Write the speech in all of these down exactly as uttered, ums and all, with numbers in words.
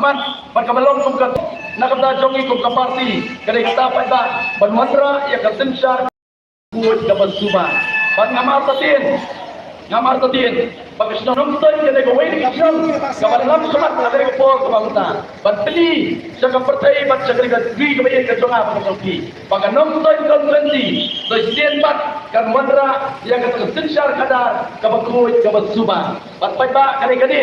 Mat, bad kaba long kum ka, na ka bynta jong ngi kum ka party, ka dei kata paidbah, ban wanrah ïa ka synshar khuid kaba suba. Bad ngam artatien, ngam artatien ba ka shnong Nongstoiñ ka dei kawei na ki shnong kaba lam shakhmat ha kane ka por kaba mynta, ban plie sha ka pyrthei bad sha ka ri kaba ïeit ka jong nga bad ka jong phi ba ka Nongstoiñ constituency, to shisien pat kan wanrah ïa ka synshar khadar kaba khuid kaba suba. Bad paidbah, ka dei kane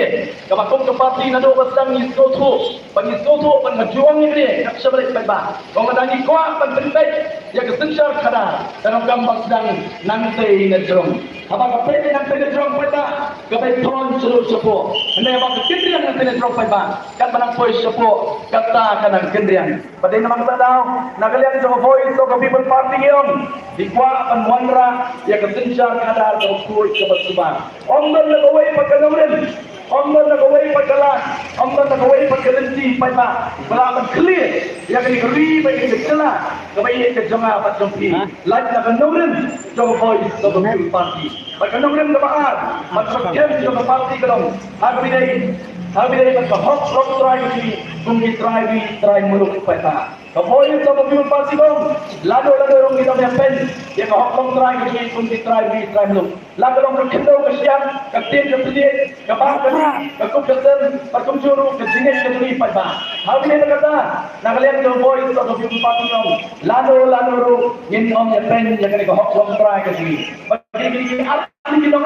kaba kum ka party naduh ba sdang ngi sngewthuh, ba ngi sngewthuh ban nga juang ïa kane kat shaba leit paidbah. Ong lada ngi kwah ban pynbeit ïa ka synshar khadar, te ngam kam ba sdang nangtei na jrong. Haba ka peit nangtei na jrong paidbah, ka peit thon sha shapoh. Hynrei haba ka kynriang nangtei na jrong paidbah, katba nang poi shapoh, kata ka nang kynriang. Bad dei namar kata daw, na ka liang jong ka Voice of the People Party ngi ong, ngi kwah ban wanrah ïa ka synshar khadar kaba khuid kaba suba. Ym don na kawei pat ka nongrim, ym don na kawei pat ka lad, ym don na kawei pat ka lynti paidbah ba lah ban khlieh ïa kane ka ri bad ïa kane ka jylla kaba ïeit ka jong nga bad jong phi. Lait na ka nongrim jong ka Voice of the People Party. Bad ka nongrim kaba ar, bad ka kem jong ka party ka long, ha kaba ïadei, ha kaba ïadei bad ka hok longtrai ka jong ngi kum ki trai ri trai muluk paidbah. Ka Voice of the People Party ka ong, lano lano ruh ngin ym ïapeiñ ïa ka hok longtrai ka jong ngi kum ki trai ri trai muluk. La ka long ka khyndew ka shyiap, ka ktien ka thylliej, ka bah ka dih, ka kup ka sem, bad kumjuh ruh ka jingngeit ka jong ngi paidbah. Ha kaba ïadei bad kata, na ka liang jong ka Voice of the People Party ka ong, lano lano ruh ngin ym ïapeiñ ïa kane ka hok longtrai ka jong ngi. Bad ki, ki, ki, ar tylli ki nongrim